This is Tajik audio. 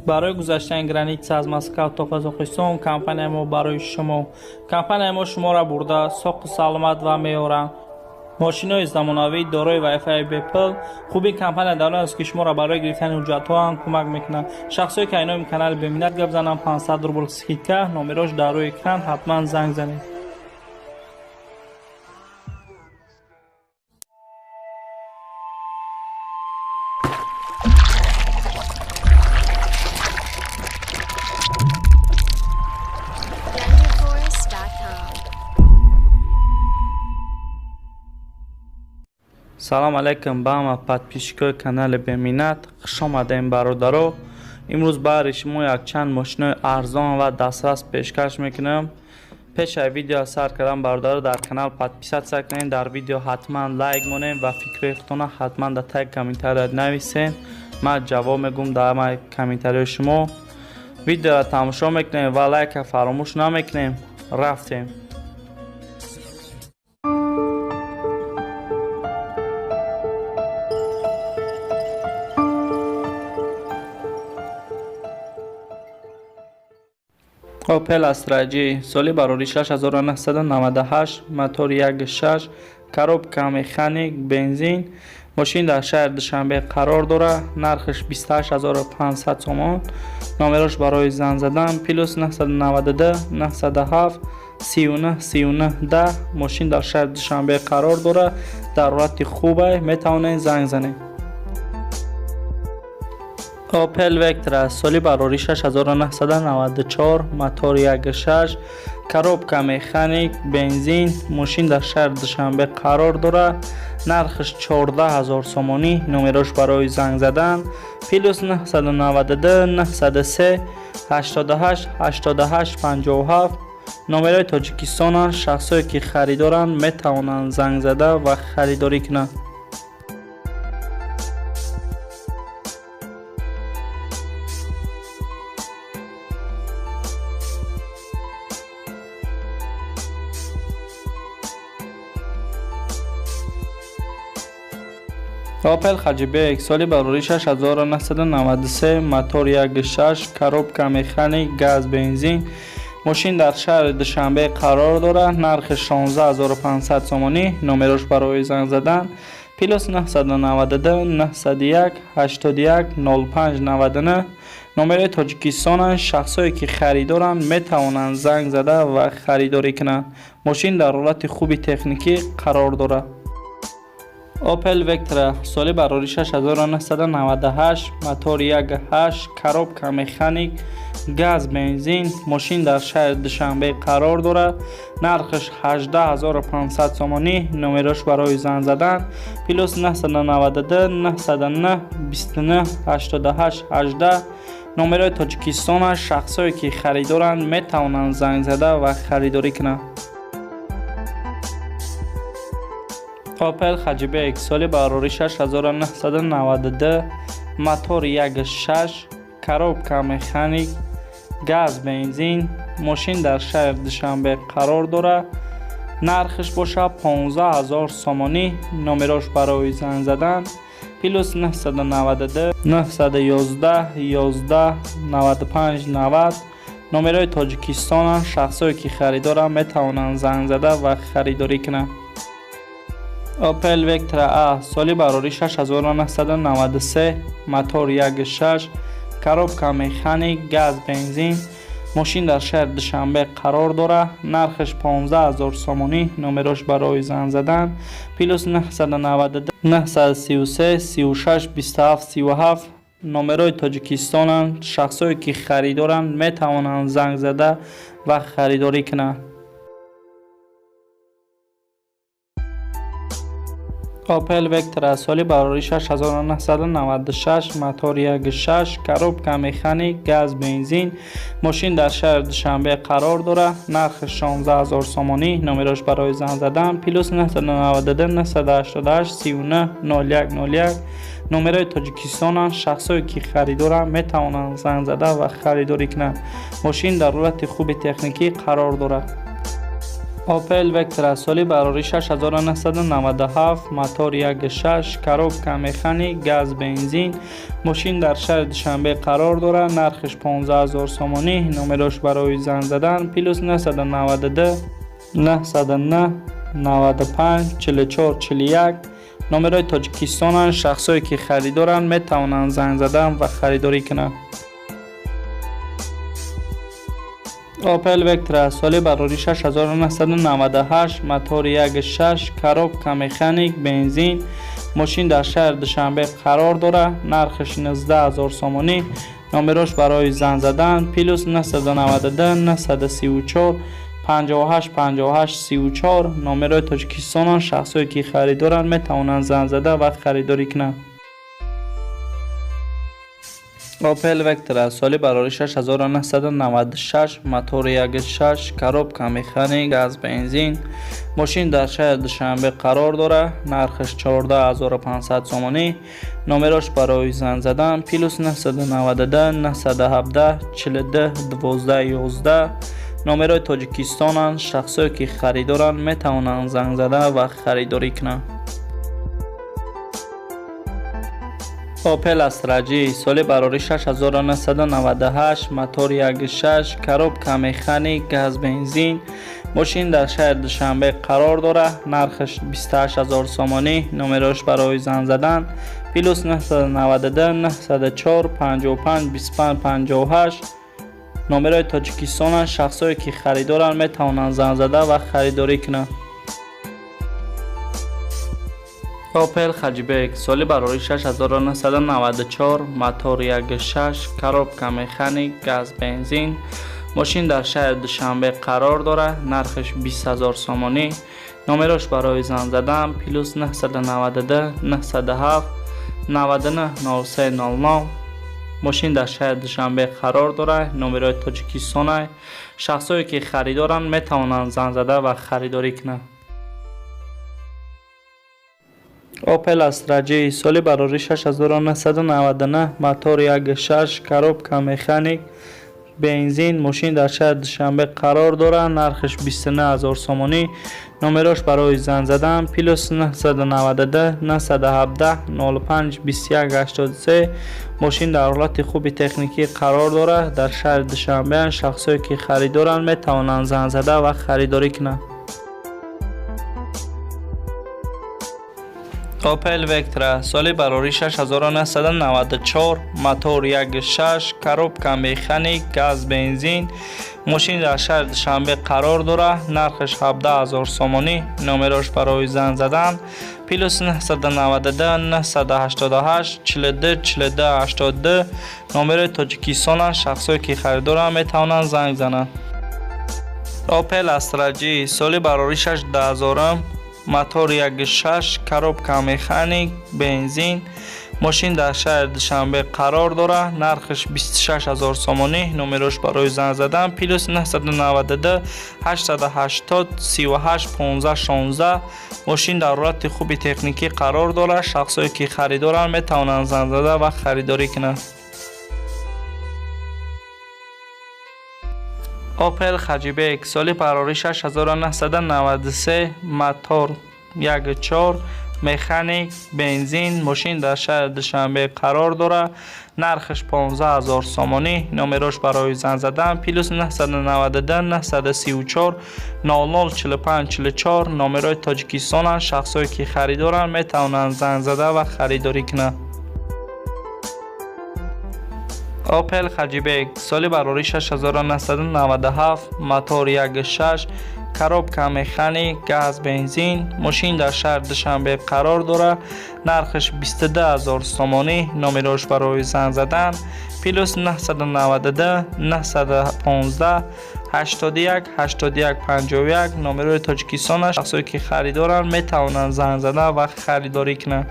Барои гузаштани граница аз Москва то Қазоқистон компанияи мо барои шумо. Компанияи мо шуморо бурда соқу саломат ва меорад. Мошинои замонавӣ дорои Wi-Fi бепул. Хуби компания дар он аст, ки шуморо барои гирифтани ҳуҷҷатҳо ҳам кӯмак мекунад. Шахсое ки айноми канали Беминнат гап зананд, 500 рубл скидка, номерош дар рӯи экран, ҳатман занг занед. Салом алейкум ба ҳама подписчикои канали Беминнат. Хуш омадем, бародаро. Имрӯз баҳри шумо якчанд мошинои арзон ва дастрас пешкаш мекунам. Пеш аз видео сар кардан, бародаро, дар канал подписаться кунед, дар видео ҳатман лайк монед ва фикрҳои худтонро ҳатман дар таги комментария нависед. Ман ҷавоб мегӯм дар ҳамаи комментариҳои шумо. Видеоро тамошо мекунем ва лайка фаромӯш намекунем. Рафтем. Opel Astra J, соли барори 6998, мотор 1.6, коробка механик, бензин. Мошин дар шаҳри Душанбе қарор дорад. Нархаш 28500 сомон. Номерош барои занг задан плюс 992 907 39 39 10. Мошин дар шаҳри Душанбе қарор дорад. Дар ҳолати хубе, метавонед занг занед. Opel Vectra, соли барори 6994, мотор 1.6, коробка механик, бензин. Мошин дар шаҳри Душанбе қарор дорад. Нархаш 14000 сомонӣ. Номерош барои занг задан плюс 992 903 88 88 57. Номерои Тоҷикистонанд. Шахсое ки харидоранд, метавонанд занг зада ва харидорӣ кунанд. Opel Hatchback, соли барори 6993, мотор 1.6, коробка механик, газ, бензин. Мошин дар шаҳри Душанбе қарор дорад. Нархи 16500 сомонӣ. Номерош барои занг задан плюс 992 901 81 05 99. Номерои Тоҷикистонанд. Шахсое ки харидоранд, метавонанд занг зада ва харидорӣ кунанд. Мошин дар ҳолати хуби техникӣ қарор дорад. Opel Vectra, соли барори 6998, мотор 1.8, коробка механик, газ, бензин. Мошин дар шаҳри Душанбе қарор дорад. Нархаш 18500 сомонӣ. Номерош барои занг задан плюс 992 909 29 88 18. Номерои Тоҷикистонанд. Шахсое ки харидоранд, метавонанд занг зада ва харидорӣ кунанд. Opel Hatchback, соли барори 6992, мотор 1.6, коробка механик, газ, бензин. Мошин дар шаҳри Душанбе қарор дорад. Нархаш бошад 15000 сомонӣ. Номерош барои занг задан плюс 992 911 11 95 90. Номерои Тоҷикистонанд. Шахсое ки харидоранд, метавонанд занг зада ва харидорӣ кунанд. Opel Vectra A, соли барори 6993, мотор 1.6, коробка механик, газ, бензин. Мошин дар шаҳри Душанбе қарор дорад. Нархаш 15000 сомонӣ. Номерош барои занг задан плюс 992 933 36 27 37. Номерои Тоҷикистонанд. Шахсое ки харидоранд, метавонанд занг зада ва харидорӣ кунанд. Opel Vectra, соли барори 6996, мотор 1.6, коробка механик, газ, бензин. Мошин дар шаҳри Душанбе қарор дорад. Нархи 16000 сомонӣ. Номерош барои занг задан плюс 992 988 39 01 01. Номерои Тоҷикистонанд. Шахсое ки харидоранд, метавонанд занг зада ва харидорӣ кунанд. Мошин дар ҳолати хуби техникӣ қарор дорад. Opel Vectra соли барори 6997, мотор 1.6, коробка механик, газ бензин. Мошин дар шаҳри Душанбе қарор дорад. Нархаш 15 000 сомонӣ. Номерош барои занг задан плюс 992 909 95 44 41, номерои Тоҷикистонанд. Шахсое ки харидоранд, метавонанд занг задан ва харидорӣ кунанд. Opel Vectra соли барори 6998, мотори 1.6, коробка механик, бензин. Мошин дар шаҳри Душанбе қарор дорад. Нархаш 19 000 сомонӣ. Номерош барои занг задан плюс 992 934 58 58 34, номерои Тоҷикистонанд. Шахсое ки харидоранд, метавонанд занг зада ва харидорӣ кунанд. Opel Vectra соли барори 6996, мотори 1.6, коробка механик, газ бензин. Мошин дар шаҳри Душанбе қарор дорад. Нархаш 14 500 сомонӣ. Номерош барои занг задан плюс 992 917 42 12 11, номерои Тоҷикистонанд. Шахсое ки харидоранд, метавонанд занг зада ва харидорӣ кунанд. Opel Astra G соли барори 6998, мотор 1.6, коробка механик, газ бензин. Мошин дар шаҳри Душанбе қарор дорад. Нархаш 28 000 сомонӣ. Номерош барои занг задан плюс 992 904 55 25 58, номерои Тоҷикистонанд. Шахсое ки харидоранд, метавонанд занг зада ва харидорӣ кунанд. Opel Hatchback соли барори 6994, мотор 1.6, коробка механик, газ бензин. Мошин дар шаҳри Душанбе қарор дорад. Нархаш 20 000 сомонӣ. Номерош барои занг задан плюс 992 907 99 03 00. Мошин дар шаҳри Душанбе қарор дорад. Номерои Тоҷикистонай. Шахсое ки харидоранд, метавонанд занг зада ва харидорӣ кунанд. Opel Astra G соли барори 6999, мотор 1.6, коробка механик, бензин. Мошин дар шаҳри Душанбе қарор дорад. Нархаш 29 000 сомонӣ. Номерош барои занг задан плюс 992 917 05 21 83. Мошин дар ҳолати хуби техникӣ қарор дорад. Дар шаҳри Душанбеанд. Шахсое ки харидоранд, метавонанд занг зада ва харидорӣ кунанд. Opel Vectra соли барори 6994, мотор 1.6, коробка механик, газ бензин. Мошин дар шаҳри Душанбе қарор дорад. Нархаш 17 000 сомонӣ. Номерош барои занг задан плюс 992 988 42 42 82, номерои Тоҷикистонанд. Шахсое ки харидоранд, метавонанд занг зананд. Opel Astra G соли барори 6000, мотор 1.6, коробка механик, бензин. Мошин дар шаҳри Душанбе қарор дорад. Нархаш 26 000 сомонӣ. Номерош барои занг задан плюс 992 880 38 15 16. Мошин дар ҳолати хуби техникӣ қарор дорад. Шахсое ки харидоранд, метавонанд занг зада ва харидорӣ кунанд. Opel Hatchback соли барори 6993, мотор 1.4, механик, бензин. Мошин дар шаҳри Душанбе қарор дорад. Нархаш 15 000 сомонӣ. Номерош барои занг задан плюс 992 934 00 45 44, номерои Тоҷикистонанд. Шахсое ки харидоранд, метавонанд занг зада ва харидорӣ кунанд. Opel Hatchback соли барори 6997, мотор 1.6, коробка механик, газ бензин. Мошин дар шаҳри Душанбе қарор дорад. Нархаш 22 000 сомонӣ. Номерош барои занг задан плюс 992 915 81 81 51, номерои Тоҷикистон. Шахсое ки харидоранд, метавонанд занг зада ва харидорӣ кунанд.